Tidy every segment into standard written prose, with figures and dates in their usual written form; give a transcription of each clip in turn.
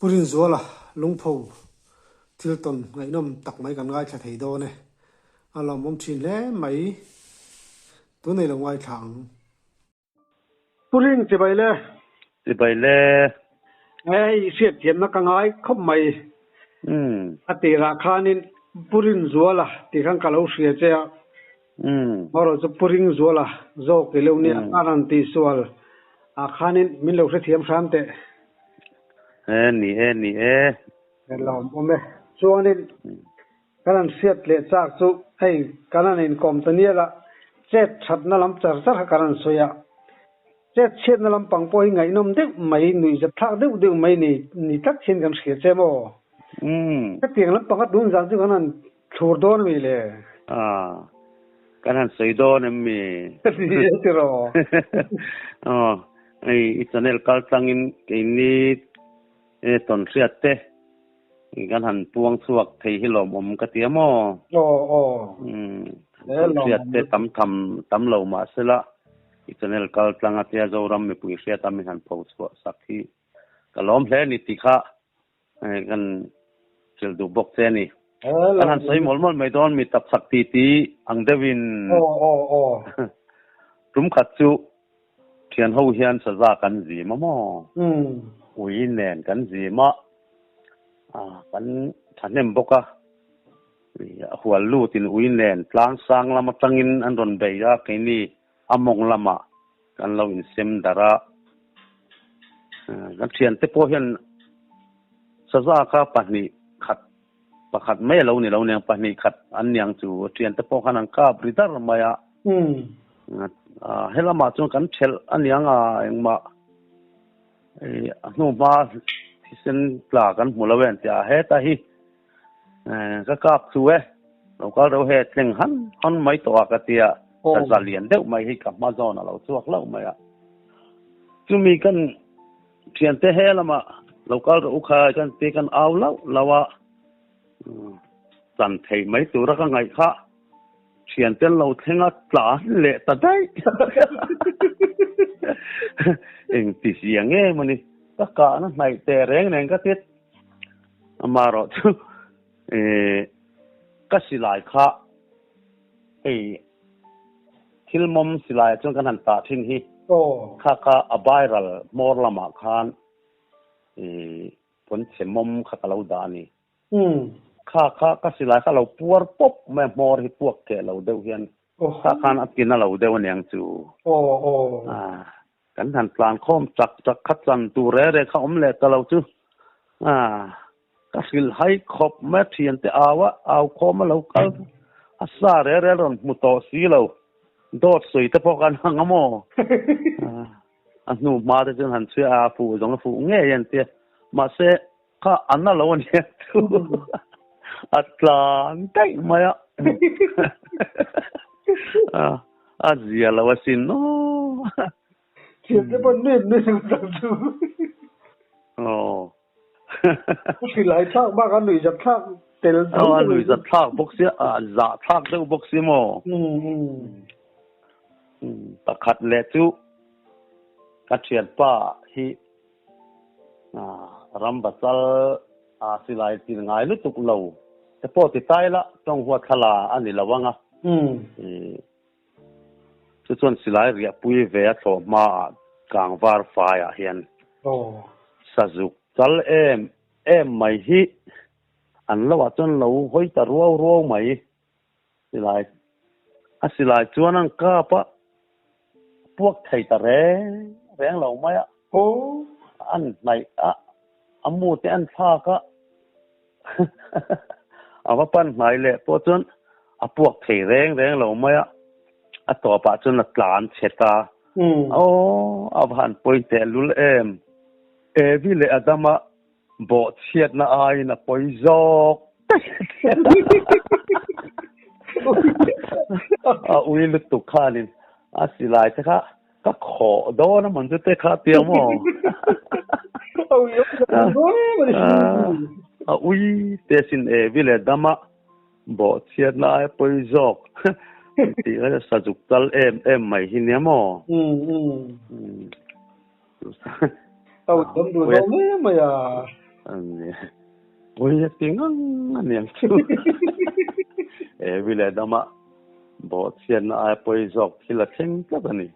Pu Rinzuala lungpho thil tawn ngaihnawm tak mai kan ngaithla thei dawn e. A lawmawm thin hle mai. Tunei lo ngaithla ang. Pu Ring chibai le. Chibai le. Hei hriatthiamna ka ngai khawp mai. A tirah khanin Pu Rinzuala tih khan ka lo hria che a. Marawh chu Pu Ringzuala zawk i lo nia a rawn tihsual ah khanin min lo hrethiam hram teh. E ni e ni e. Lawmawm e. Chuanin Kan han hriat leh chak chu hei kan han inkawm ta nial a, chet thatna lam char char kha kan han sawi a, chet chhiatna lampang pawh hi ngaihnawm deuh mai, nuihzat thlak deuh deuh mai ni ni tlat hian kan hria che maw? Hetiang lampang a tun zan chu kan han thlur dawn ami le? Aw, kan han sawi dawn em mi? Ni e tiraw? Aw, hei i channel kal tlangin keini tawn hriat te Kan han puang chhuak thei hi lawmawm ka ti a maw? Aw aw. Umm hriat te tam tham tam lo mah sela i channel kal tlang a tia Zoram mipui hriat a min han pho chhuah sak hi ka lawm hle a ni tih kha kan hrilh duh bawk che a ni. Kan han sawi mawlh mawlh mai dawn mi tapchhak ti ti ang deuhin. Aw aw aw. Tum khat chu thian ho hian saza kan zim a maw? Ui nen kan zim a. Kan thahnem bawk a, a hual lutin ui nen tlang sang lam atangin an rawn bei a, keini a mawng lamah kan lo insem darh a. Kan thiante pawh hian saza kha pahnih khat pakhat mai a lo ni lo aniang, pahnih khat an niang chu thiante pawh khan an kap ri dar mai a. Helamah chuan kan thelh aniang a engmah. A hnuhma thisen tla kan hmu lo em tih a heta hi ka kap chu e lo kal reuh he tleng han han mai tawh a ka tia ka za lian deuh mai hi ka hma zawn a lo chhuak hlauh mai a chumi kan thiante he lama lo kal rawh u kha kan ti kan au lauh lauh a chan thei mai tura ka ngaih kha Thian tel lo thleng a tlan leh ta daih. Eng ti zia nge maw ni? Ka kahna hnaih teh reng reng ka tit. Amaherawh chu ka silai kha hei thil mawm silai ah chuan kan han tah thin hi kha kha a viral hmawr lamah khan pawnchhe mawm kha ka lo dah a ni. Kha kha ka silai kha lo puar pawp mai a, hmawr hi puak keh lo deuh hian kha khan a tina lo deuh aniang chu. Kan han tlan khawm chak chak kha chan tur re re kha awm leh ta lo chu. Ka hrilh hai khawp mai a, thiante au a, au khawm a lo kal a sa re re rawn hmu tawh si lo. Dawt sawi te pawh kan hang a maw? A hnu hma te chuan han chhuih a, a fuh zawng a fuh ngei an tia. Mahse, Kha a na lo a nia chu a tlan daih mai a, a zia lo asin aw. Thiam te pawh nui nui ang tak chu. Aw. A hrilhai thlak bak a nuihzat thlak tel tho. Aw a nuihzat thlak bawk sia, a zah thlak deuh bawk si maw. Pakhat leh chu ka thianpa hi Ram pasal a silai til ngai lutuk lo te pawh ti tai la tawng huat thla la a ni lo ang a. Chu chuan silai riahpui ve a thlawh hmaah kangvar faiah hian sazuk chal em em mai hi an lo ah chuan lo hawi ta ruau ruau mai. Silai a silai chuan an kap a, puak thei ta reng reng lo mai a. An hnaih a, a mu te an thlak a, a va pan hnai leh pawh chuan a puak thei reng reng lo mai a, a tawpah chuan a tlan chhe ta. Aw, a va han pawi teh lul em! Evi leh Adama Bawhchhiatna aiin a pawi zawk a ui lutuk khanin a silai te kha ka khawh dawn a mawn chu te kha tia maw a ui te sin evi leh dama bawhchhiatna ai a pawi zawk tih kha sazuk tal em em mai hi nia maw. Au tam duh dawn hle mai a. Ui a ti ngang a niang chu. Evi leh dama bawhchhiatna aia pawi zawk thil a thleng tlat a ni.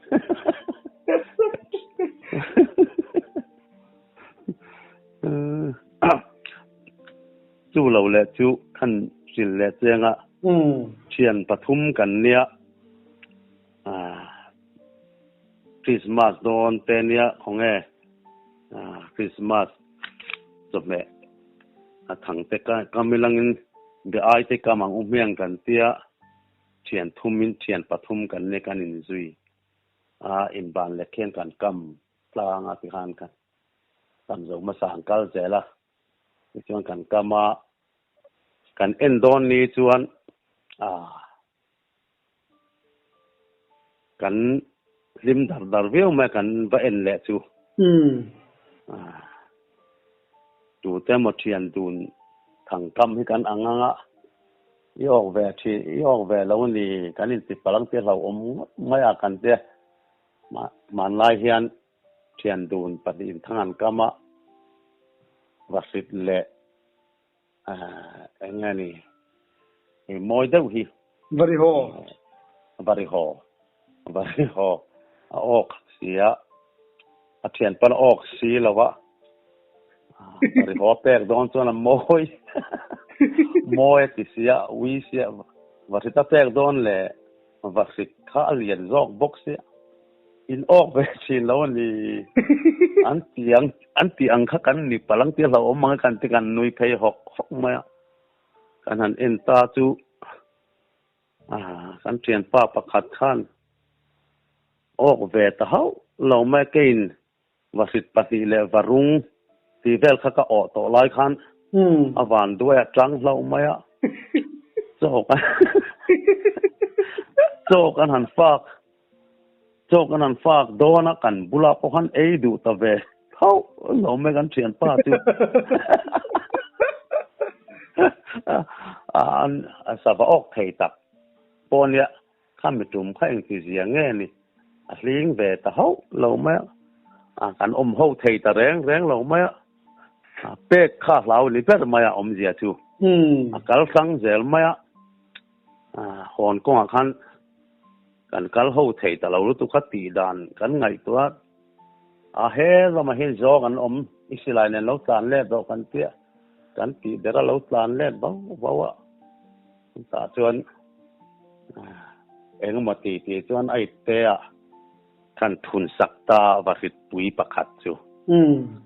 Chu lo leh chu khan hril leh chiang a, thian pathum kan nia. Christmas dawn te nia khawnge Christmas chawhmeh a thang te kam ilangin be ai te kam ang u hmiang kan tia thian thum in thian pathum kan nia kan inzui a inban lek hian kan kam tlang a tikhan kan kam zo hmasa an kal zel a tichuan kan kam a kan en dawn ni chuan Kan hlim dar dar viau mai kan va en leh chu. Tute emaw thian dun thang kam hi kan ang ang a, i awk ve thin, i awk ve lo a ni, kan inti palh ang tih a hlauhawm ngawt mai a kan tia. Hmanlai hian thian dun pahnihin thang an kam a, vahrit leh Eng nge ni? Hei mawi deuh hi. Varihaw. Varihaw. Varihaw. A awk si a. A thian pawn a awk si lo a. Varihaw a pek dawn chuan a mawi. Mawi a ti si a, ui si a. Vahrit a pek dawn leh vahrit kha a lian zawk bawk si a. In awk ve thin lo a ni. An ti ang an ti ang kha kan ni palh ang tih a hlauhawm ang e kan ti kan nui phei hawk hawk mai a. Kan han en ta chu kan thianpa pakhat khan awk ve ta hauh lo mai keiin vahrit pahnih leh varung tih vel kha ka awh tawh lai khan a van duai a tlang hlauh mai a. Chaw kan chaw kan han fak Chaw kan han fak dawn a, kan bulah pawh khan ei duh ta ve tho lo mai kan thianpa chu. A sava awk thei tak pawh nia, kha mi tum kha engti zia nge ni, a hling ve ta hauh lo mai a, kan awm ho thei ta reng reng lo mai a, pek kha hlau ni ber mai a awmzia chu, a kal hrang zel mai a. Hawn kawngah khan kan kal ho thei ta lo lutuk a tih dan kan ngaihtuah a, he lamah hian zawng an awm i silai nen lo tlan let rawh kan tia, kan tih ber a lo tlan let vau vau a, chutah chuan engemaw ti tih chuan a ipte ah Kan thun sak ta vahritpui pakhat chu.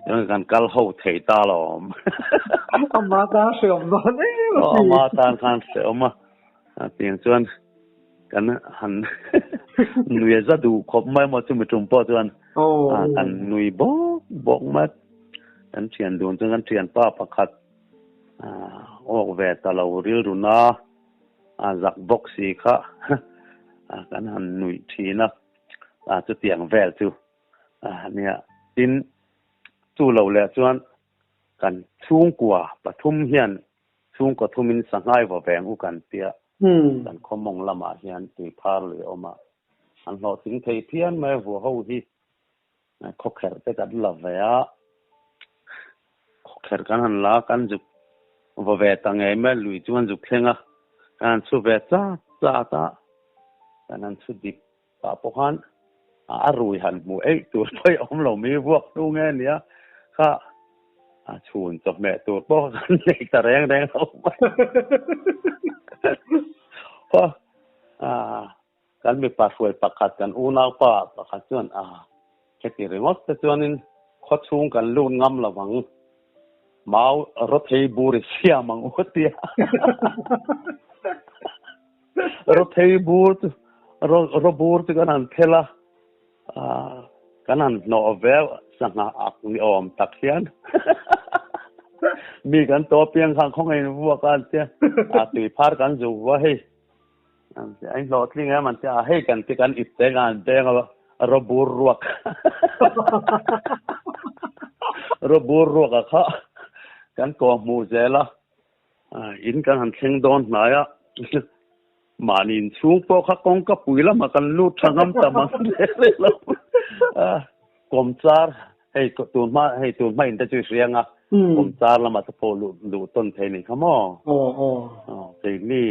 Chuan kan kal ho thei ta lawm. Ama tan hreawm dawn em a ti. Ama tan khan hreawm a. Tiang chuan kan han nui a za duh khawp mai maw chumi tum pawh chuan kan nui bawk bawk mai. Kan thian dun chuan kan thianpa pakhat awk ve ta lo rilru na a zak bawk si kha kan han nuih thin a, chutiang vel chu nia. Tin, chu lo leh chuan kan chhungkua pathum hian chhungkaw thumin sanghai vaw veng u kan tia, kan khawmawng lamah hian tui phar lui a awm a, an hlawhtling thei phian mai a vua ho hi Khawkherh te kan la ve a, khawkherh kan han la a, kan zuk vaw ve ta ngei mai a, lui chu kan zuk thleng a, kan han chhu ve chat chat a, kan han chhu dip pah pawh khan a rui han hmuh eih tur pawh i awm lo mi vuak hnu nge nia kha a chhun chawhmeh tur pawh kha kan nei ta reng reng lo mai. Kan mipa hruai pakhat, kan unaupa pakhat chuan a heti ringawt te chuanin khaw chhung kan lut ngam lo ang, mau rawthei bur i siam ang u tia. Rawthei bur chu, raw bur chu kan han phel a, Kan han hnawh ve sangha ak ni awm tak hian mi kan to piang khan khawngaih in vuak a an tia a tui phar kan zuk vua hei an tia a inhlawh tling em an tia a hei kan ti kan ip te kan an beng a rawbur ruak rawbur ruak a kha kan kawh hmuh zel a in kan han thleng dawn hnai a. Mahni inchhung pawh kha kawngka pui lamah kan lut tha ngam ta mang reng reng lo. Kawmchar hei tun hma hei tun hma in te chu i hria ang a. Kawmchar lamah te pawh luh luh tawn thei nih kha maw? Aw aw. Aw keini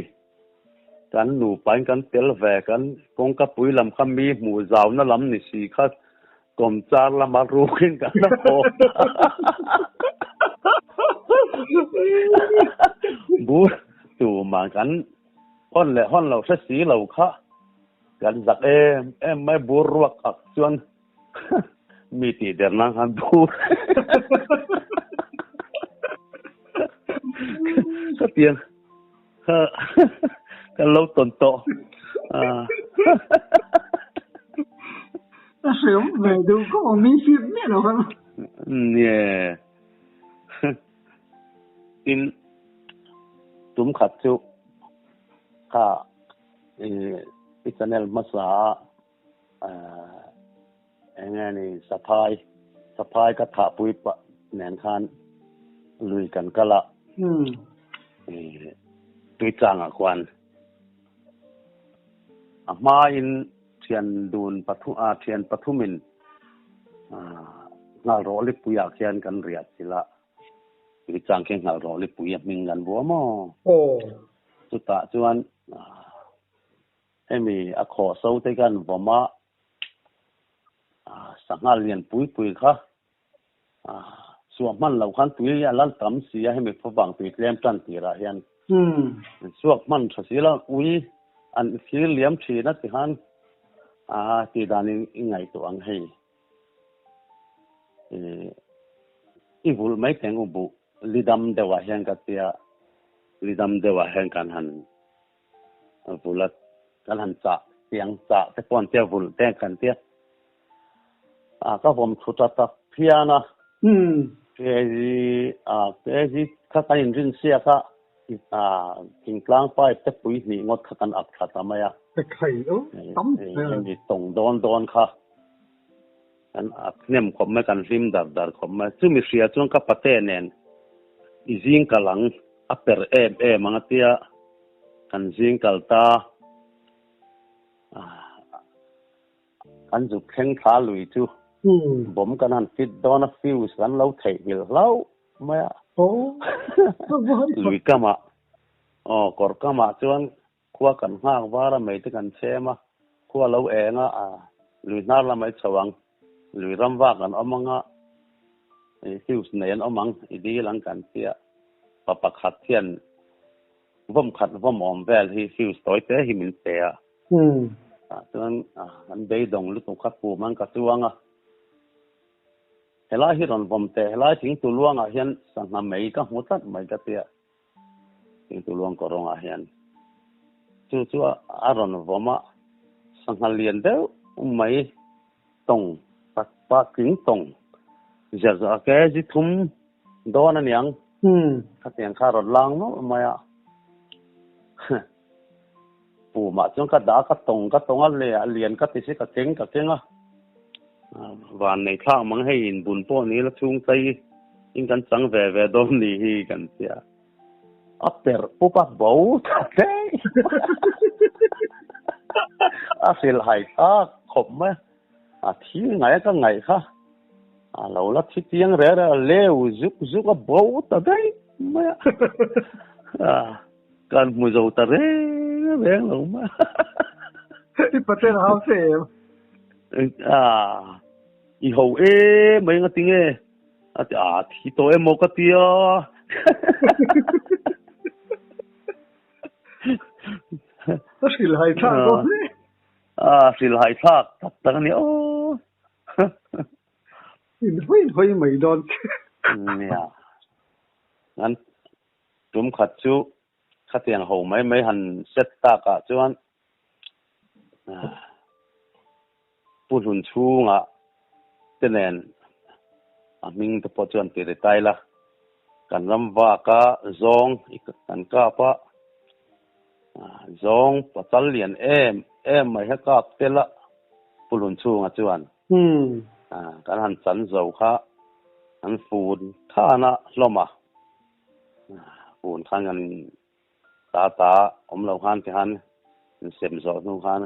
kan nupain kan tel ve kan kawngka pui lam kha mi hmuh zauna lam ni si kha kawmchar lama rukin kan la haw ta. Bur tumah kan hawn leh hawn lo hre si lo kha kan zak em em mai bur ruak ak chuan Mi tih der nan khan bur ka tiang kan lo tawn tawh. A hreawm ve duh khawp ang min hriat miah lo khan. Nie. Tin tum khat chu kha i channel hmasa a Eng nge ni saphai, saphai ka thahpui pah nen khan lui kan kal a, Tuichangah khuan a hmain thian dun pathum a thian pathumin nghal rawh lipuiah khian kan riah chilh a, Tuichang khi nghal rawh lipui a hming kan vuah maw? Chutah chuan Hemi a khawh so te khan vawm a, sangha lian pui pui kha chhuah hman loh khan tui a lal tam si a, hemi favang tui tlem tan tirah hian chhuak hman tha si lo, ui an thlir liam thin a ti khan tih dan in i ngaihtuah ang hei. I vulh mai teng u buh lidam deuhah hian ka tia, lidam deuhah hian kan han Vul a kan han chah tiang chah te pawh an tia vul te kan tia a ka vawm thu ta tak phian a kg a kg kha kan in rin sia kha a thingtlang pipe te pui hnih ngawt kha kan up tha ta mai a hemi tawng dawn dawn kha kan up hnem khawp mai kan hlim dar dar khawp mai chumi hria chuan ka pate nen i zing kal ang A per em em ang a tia kan zing kal ta kan zuk thleng thla lui chu bomb kan han fit dawn a fuse kan lo theihnghilh hlauh mai a lui kamah aw kawr kamah chuan khua kan nghak var a mei te kan chhem a khua lo eng a lui hnar lamah i chho ang lui ram vak an awm ang a fuse nei an awm ang i dil ang kan tia pa pakhat hian vawm khat vawm awm vel hi fuse tawi te hi min pe a tah chuan an beidawng lutuk kha pum an ka chuang a helai hi rawn vawm teh helai thingtu luangah hian sangha mei ka hmu tlat mai ka tia. Thingtu luang kawrawngah hian chu chu a rawn vawm a, sangha lian deuh mai tawng tak pa tling tawng ziah zawh a kg thum dawn a niang khatiang kha a rawn lang nawlh mai a, pumah chuan ka dah a ka tawng ka tawng a leh a lian ka ti si ka keng ka keng a. Van nei thlak mang hei in bun pawh ni la chhung chei in kan chang ve ve dawn ni hi kan tia a perh pup a bo ta hle a hrilh hai thlak khawp mai a thi ngai a ka ngaih kha a lo la thi chiang reh reh a leu zuk zuk a bo ta daih mai a kan hmu zo ta reng reng lo mai i paten hau che em A i ho e mai nga tinge a ti a thi tawh emaw ka tia A hrilh hai thlak dawn hle. A hrilh hai thlak tak tak a ni aw. In hawi hawi mai dawn che. Nia. An tum khat chu khatiang ho mai mai han set takah chuan Pu hlun chhungah te nen a hming te pawh chuan ti ri tai la, kan ram vaka zawng kan kap a, zawng pachal lian em em mai kha kap tel a Pu hlun chhungah chuan kan han chan zo kha an fun khan a hlawm a, fun khan kan Ta ta awm lo khan ti khan an sem zawh hnu khan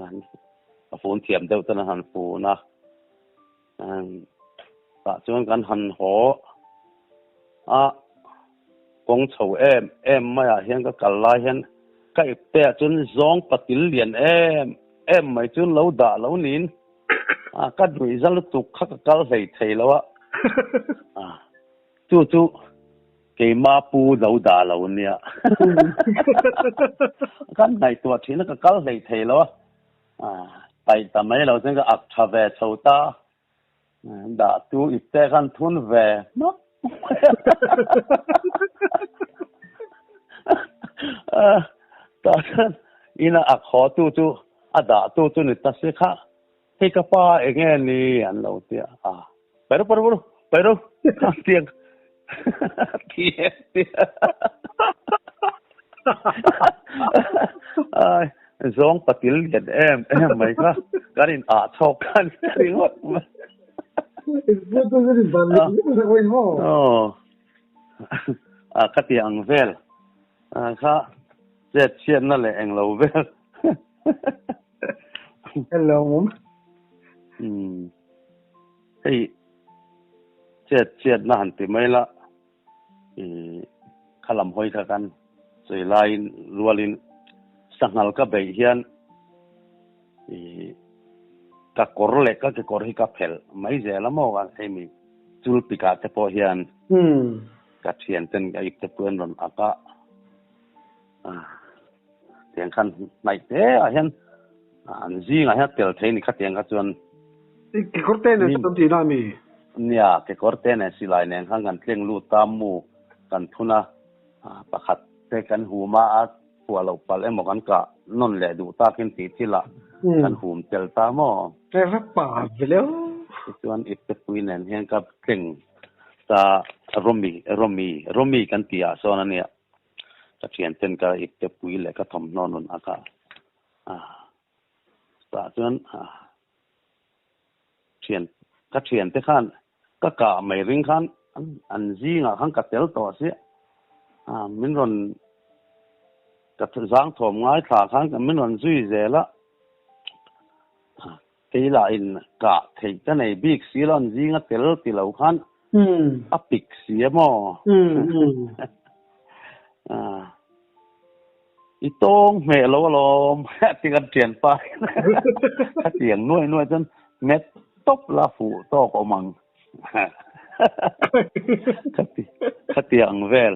a fun thiam deuh ten an han fun a, tah chuan kan han haw A kawng chho em em maiah hian ka kal lai hian ka ipte ah chuan zawng patil lian em em mai chu lo dah lo niin a ka nuih za lutuk kha ka kal hlei thei lo a. Chu chu keima pu lo dah lo nia. Kan ngaihtuah thin a ka kal hlei thei lo a. Paih ta mai lo chuan ka ak tha ve chho ta. Dah tu ipte khan thun ve hmak Tah chuan ina ak haw tu chu a dah tu chu ni ta si kha hei ka pa enge ni an lo ti a pai ru pai ru pai ru tiang tiang ai zawng patil lian em em mai kha kan in ah chhawk khan ringawt mai a ka ti ang vel kha chet chhiatna leh englo vel hello hei chet chhiatna han ti mai la I kha lam hawi kha kan sawi laiin rualin sanghal ka beih hian i ka kawr leh ka kekawr hi ka phelh mai zel a maw kan hei mi chul pikah te pawh hian ka thian ten ka ip te pawh an rawn ak a tiang khan hnaih te ah hian an zingah hian tel thei ni kha tiang kha chuan kekawr te nen chuan tihna a mi? Nia, kekawr te nen silai nen khan kan tleng lut a, mu kan thun a, pakhat te kan hum a, a chhuah loh palh emaw kan kah nawn leh duh takin tih thilah kan hum tel ta maw? Rep pa veleu. Tichuan iptepui nen hian ka tleng ta Romi, Romi, Romi kan tih ah sawn a nia. Ka thianten ka iptepui leh ka thawmhnaw nun a kah a, tah chuan thian ka thiante khan ka kah mai ring khan an zingah khan ka tel tawh si a, min rawn ka zang thawm ngaithla khan min rawn zui zel a, kei lah in kah theih ka nei bik si lo an zinga tel ti lo khan a pik si a maw? I tawng hmeh lo alawm ti kan thian pa khatiang nuai nuai chuan hmet tawp la fuh tawk awm ang khati khatiang vel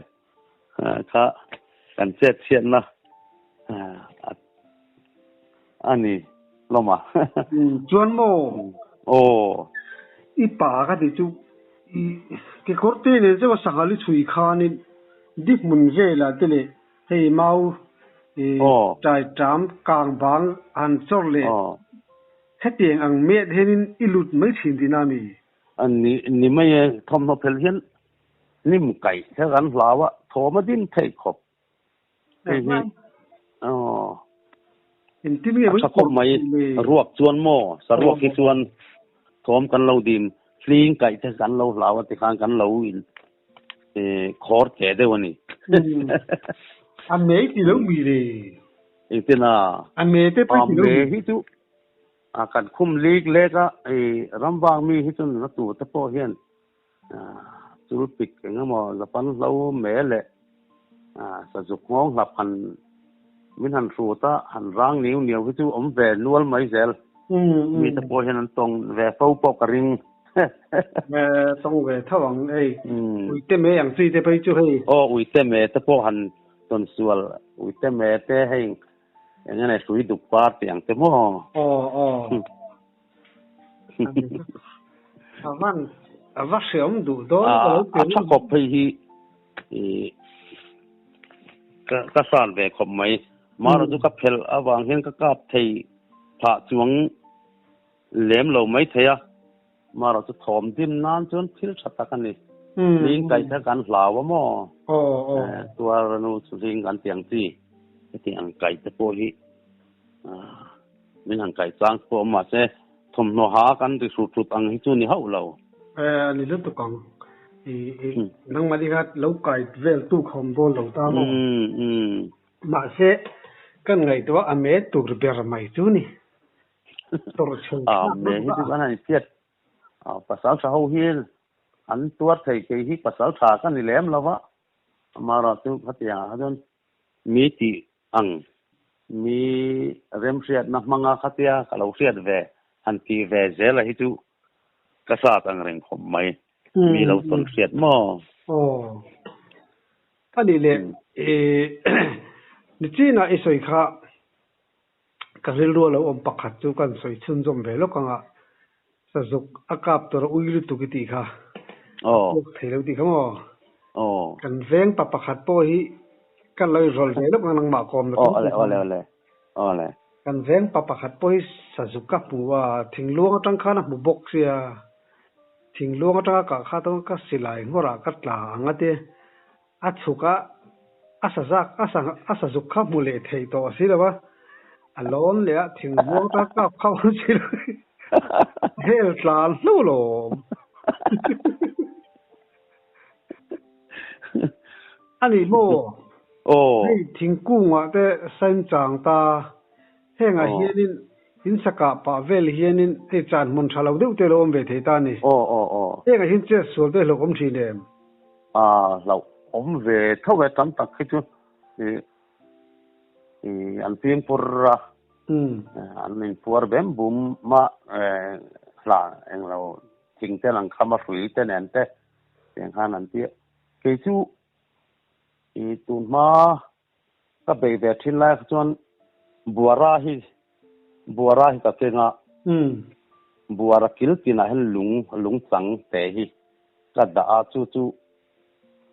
kha kan chet chhiatna a ni hlawm a. Chuan maw? Aw. I pa ka ti chu i kekawr te nen chu sanghal i chhui khanin di hmun velah te leh hei mau i tai ṭam kang bang han chawr leh hetiang ang met hianin i lut mai thin tihna a mi? Ni ni mai e, thawmhnaw phelh hian hnim kaih kha kan hlau a, thawm a din theih khawp. Hei hi aw Engtin nge a tha khawp mai, ruak chuan maw saruak hi chuan thawm kan lo dim hling kaih te kan lo hlau a tikhan kan lo in khawr teh deuh a ni. A mei ti lo mi le. Engtin a? A me te pawh ti lo mi. A me hi chu a kan khum lik lek a, ramvang mi hi chuan a tur te pawh hian Chul pik eng emaw Japan hlo me leh sazuk nghawng hlap han min han hrut a, han rang niu niau hi chu awm ve nual mai zel. Mite pawh hian an tawng ve fo pawh ka ring. Tawng ve tho ang hei. Uite me ang chi te phei chu hei. Aw uite me te pawh han tawn sual uite me te hei eng nge hrui duk par tih ang te maw. Aw aw. A van a va hreawm duh dawn ka lo ti. A tha khawp phei hi ka ka hran ve khawp mai. Mara chu ka phelh avang hian ka kap thei phah chuang lem lo mai thei a. Mara chu thawm dim nan chuan thil tha tak a ni. Hling kaih kha kan hlau a maw? Tuar nu chu hling kan ti ang chi. Hetiang ang kaih te pawh hi Min han kaih chang pawh awm mahse thawmhnaw ha kan ri hrut hrut ang hi chu ni hauh lo. E, a ni lutuk ang. I, i, nangmah ni kha lo kai vel tu kha awm dawn lo ta maw? Mahse, kan ngaihtuah a me tur ber mai chu ni. Tawrh chhel thlak lutuk a. A me hi chu kan han hriat. Pasal tha ho hi An tuar thei kei hi pasal tha ka ni lem lo va, amaherawh chu khatiang ah kha chuan mi tih ang, mi remhriatna hmanga khatia ka lo hriat ve han tih ve zel a hi chu ka hrat ang reng khawp mai, mi lo tawn hriat maw? Aw, a nih leh nichinah i sawi kha Ka rilru a lo awm pakhat chu kan sawi chhunzawm ve lawk ang a, sazuk a kap tur a ui lutuk i tih kha, a puak thei lo tih kha maw? Kan veng pa pakhat pawh hi kan lo inrawlh ve lawk ang nangmah kawm na tum tih khan. Kan veng pa pakhat pawh hi sazuk a hmu a, thingluang atang khan a hmu bawk sia, thingluang atanga kah kha chuan ka silai nghawrah ka tla ang a ti. A chhuk a, a sa zak, a sa a sa zuk kha hmu leh theih tawh a si lo a, a lawn leh a thingbuang ta kap kha awm si lo hel tlan hlo lawm. A ni maw? Hei thingkungah te sain chang ta, hengah hianin in sa kah pah vel hianin hei chan hmun tha lo deuh te lo awm ve thei ta a ni. Hengah hian chet sual te hlauhawm thin em? A hlauh awm ve tho e tam tak hi chu ih ih an fimkhur a an inpuar bem bum a hla englo thing te an kham a hrui te nen te tiang khan an ti a kei chu ih tun hma ka bei ve thin lai kha chuan buara hi buara hi ka keng a buara kil tinah hian lung lung chang te hi ka dah a chu chu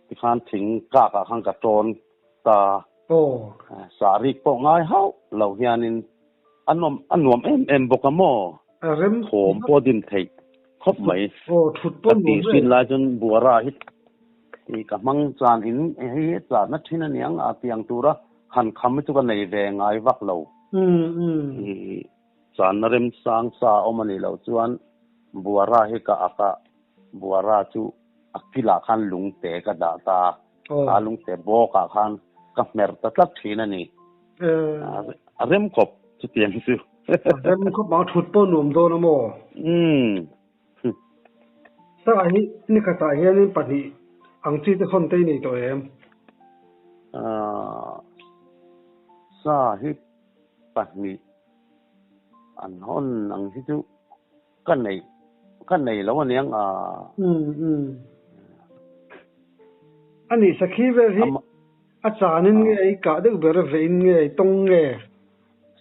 tikhan thing kak ah khan ka tawn ta saree pawh ngai hauh lo hianin a nuam a nuam em em bawk a maw thawm pawh din theih khawp mai ka tih hrin lai chuan buara hi Tih ka hmang chan in hei hi chatna thin aniang a tiang tura han kham hi chu ka nei ve ngai vak lo. Ih channa remsang sa awm a nih loh chuan Buara hi ka ak a, Buara chu a kilah khan lungte ka dah ta a, kha lungte bawkah khan ka hmer ta tlat thin a ni. A rem khawp chutiang chu. A rem khawp ang, thut pawh nuam dawn a maw? Sir hi ni khatah hianin pahnih ang chi te khawn te i nei tawh em? Sa hi pahnih an hawn ang hi chu ka nei ka nei lo aniang a. A nih sakhi vel hi a chanin nge i kah deuh ber a vein nge i tawng nge?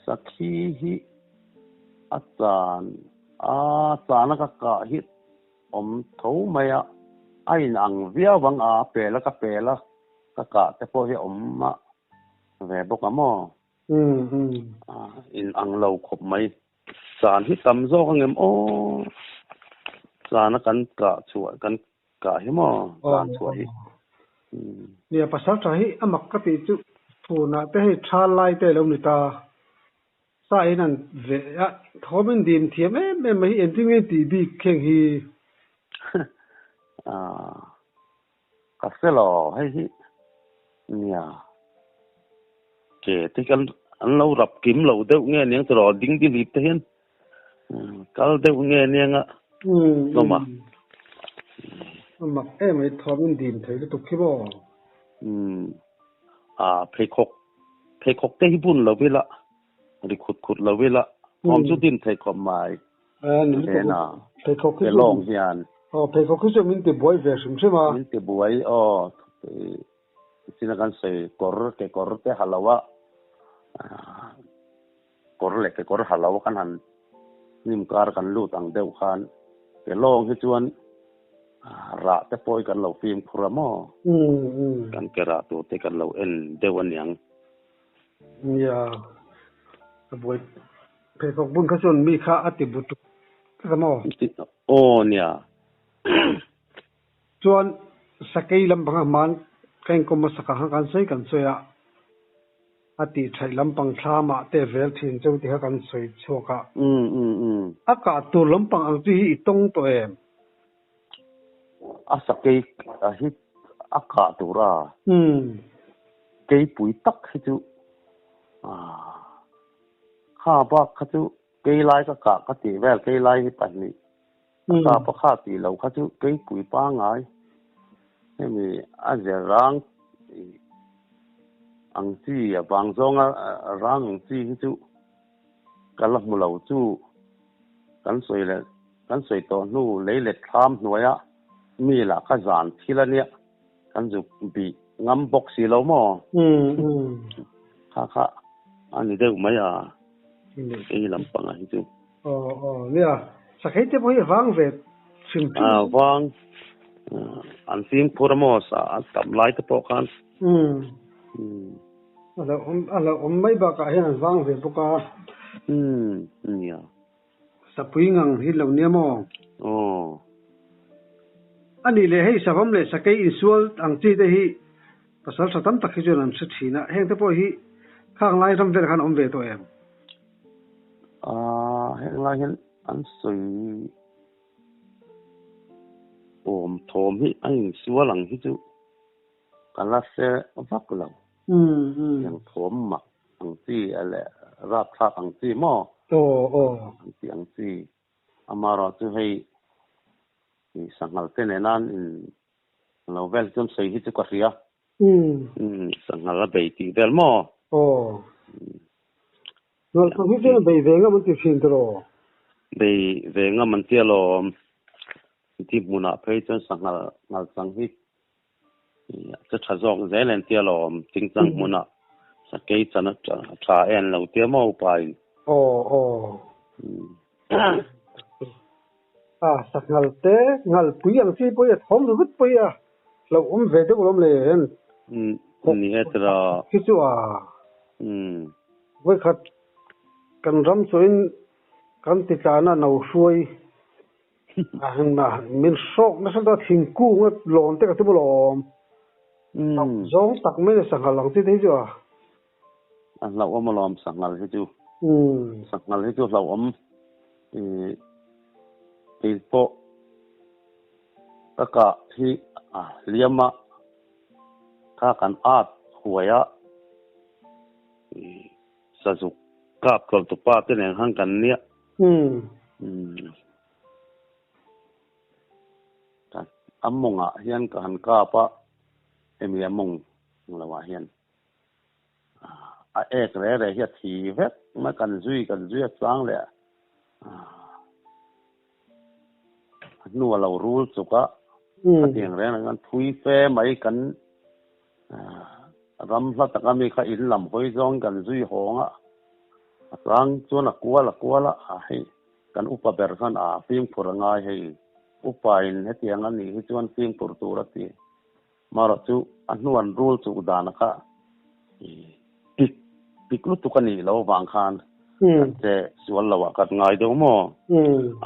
Sakhi hi a chan A chana ka kah hi awm tho mai a, a in ang viau ang a, a pel a ka pel a, ka kah te pawh hi a awm a ve bawk a maw? A in ang lo khawp mai. Chan hi tam zawk ang em aw? Chana kan kah chhuah kan kah hi maw? Chan chhuah hi. Nia pasal tha hi a mak ka tih chu phunah te hei tha lai te a lo ni ta. Sa in an veh a, thawm in dim thiam em em mai hi engtin nge tih bik kheng hi? Aaa ka hre lo hei hi nia ke te kan an lo rap kim lo deuh nge aniang tiraw ding di hlip te hian kal deuh nge aniang a hlawm a. A mak em mai thawm in dim thei lutuk khi maw? Umm aa pheikhawk Pheikhawk te hi bun lo ila, ri khut khut lo ila, thawm chu din thei khawp mai. Ena, Pheikhawk hi chu lawng hian. Aw, pheikhawk hi chu min ti buai ve hrim hrim a. Min ti buai, aw, china kan sawi kawr, kekawr te ha lo a, kawr leh kekawr ha lo kan han hnim kar kan lut ang deuh khan ke lawng hi chuan rah te pawh hi kan lo fimkhur a maw? Kan ke rah tur te kan lo en deuh aniang. Nia, a buai pheikhawk bun kha chuan mi kha a ti bu tuk tlat a maw? Aw nia. Chuan sakei lampang a hman ka inkawm hmasa kha kan sawi kan sawi a. A tih theih lampang thlamah te vel thin cheu ti kha kan sawi chhuak a. A kah tur lampang ang chi hi i tawng tawh em? A sakei hi a kah tur a. Keipui tak hi chu kha bak kha chu keilai ka kah ka tih vel keilai hi pahnih. Ka pakha ti lo kha chu keipui pangai hemi a ze rang ang chi a vang zawnga rang ang chi hi chu ka la hmu lo chu kan sawi leh kan sawi tawh hnu lei let thlam hnuaia mi lah kha zan thil a nia kan zuk bih ngam bawk si lo maw? Kha kha a ni deuh mai a, kei lampangah hi chu. Aw aw nia, sakhei te pawh hi a vang ve hrim hrim. A vang, an fimkhur a maw sa a tam lai te pawh khan. A lo awm a lo awm mai bakah hian an vang ve bawk a. Nia. Sapui ngang hi lo nia maw? Aw. A nih leh hei savam leh sakei insual ang chi te hi pasal tha tam tak hi chuan an hre thin a, heng te pawh hi khang lai ram vel khan awm ve tawh em? Aaa heng lai hian an sawi awm thawm hi a insual ang hi chu ka la hre vak lo. Heng thawm mak ang chi leh rapthlak ang chi maw? Aw aw. Ang chi ang chi. Amaherawh chu hei sanghal te nena an in lo vel chuan sawi hi chu ka hria. Sanghal a bei tih vel maw? Aw. Ngalchang hi chuan bei ve ngam an ti thin tiraw? Bei ve ngam an ti alawm. Ti hmunah phei chuan sanghal ngalchang hi Che tha zawk zel en tia lawm chingchang hmunah sakei chan a tha en lo tia maw upa in. Aw aw. A sanghal te ngalpui ang chi pawh hi a thawm ru vut pawh hi a hlauhawm ve deuh lawm le hen. Ni e tira. Khi chu a. Vawikhat kan ram chuahin kan ti tlana no hruai. Min hrawk nasa ta thingkung a lawn te ka ti bawlh awm. Zawng tak mai a sanghal ang chi te hi chu a. A hlauhawm alawm sanghal hi chu. Sanghal hi chu hlauhawm kei pawh ka kah hi a hliam a kha kan at huai a sazuk kap tlawlh tupa te nen khan kan nia. A mawngah hian ka han kap a, hemi a mawng lohah hian a ek re re hi a thi vek mai, kan zui kan zui a chang leh a hnu a lo rul chuk a, khatiang reng reng khan thui fe mai kan ram hla taka mi kha in lam hawi zawng kan zui hawng a, a chang chuan a kual a kual a, hei kan upa ber khan a fimkhur a ngai hei, upa in hetiang a nih hi chuan fimkhur tur a ti. Marawh chu a hnuan rul chuk dan kha pik pik lutuk a nih loh avang khan kan che sual lo ah kan ngai deuh maw?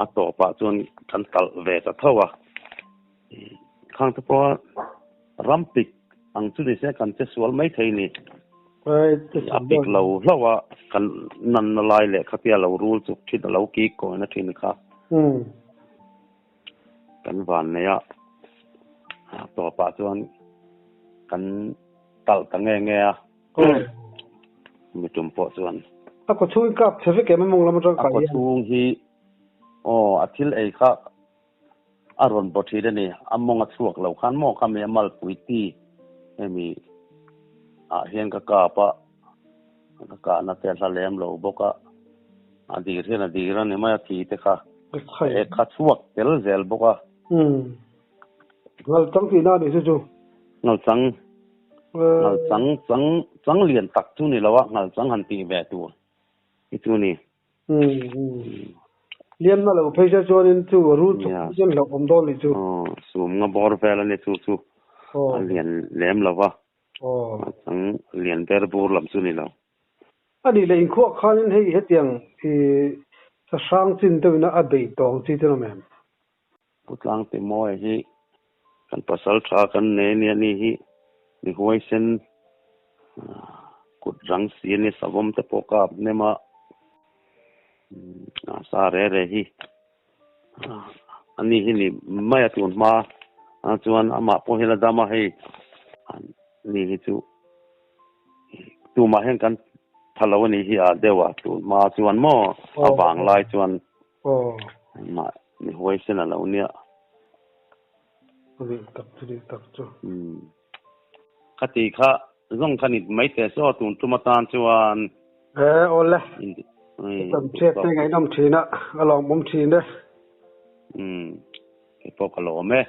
A tawpah chuan kan talh ve ta tho a. Khang te pawh ram pik ang chu ni se kan che sual mai thei ni. A pik lo hlauh a kan nanna lai leh khatia lo rul chuk thin a lo kik kawina thin kha. Kan van nei a, tawpah chuan kan talh ta nge nge a, mi tum pawh chuan. A kaw chhung hi kap chhe vek em mawng lam atang kai hian? A kaw chhung hi aw a thil ei kha a rawn baw thin a ni, a mawng a chhuak lo khan maw kha mi a malpui ti hemi ah hian ka kap a, ka kahna te a hla lem lo bawk a. A dir hian a dir a ni mai a thi te kha e kha chhuak tel zel bawk a. Ngal chang tihna a nih chu chu. Ngal chang ngal chang chang chang lian tak chu ni lo a ngal chang han tih ve tur hi chu ni. Liamna lo phei se chuanin chu rul chuk chuan hlauh awm dawn nih chu. Sum nga bawr vel a ni chu chu a lian lem lo va. Ngal chang lian ber bur lam chu ni lo. A nih leh inkhuah khanin hei hetiang i sahrang chin deuhina a bei tawng chi chu awm em? Pu Tlangte Mawia hi kan pasal tha kan nei ania ni hi mi huaisen kut rang si ania savawm te pawh ka ap hnem a, a sa re re hi ani hi ni mai a tun hma chuan amah pawh hi la dam a hei ani hi chu. Tumah hian kan tha lo a nih hi a deuh a, tun hma chuan maw a vang lai chuan Mi huaisen a lo nia. A nih tak chu nih tak chu. Umm. Khati kha zawng kha nit mai teh se aw tun tum atan chuan. E awle. Ka tam chhiat te ngaihnawm thin a, a lawmawm thin e. Umm. Keipawh ka lawm e.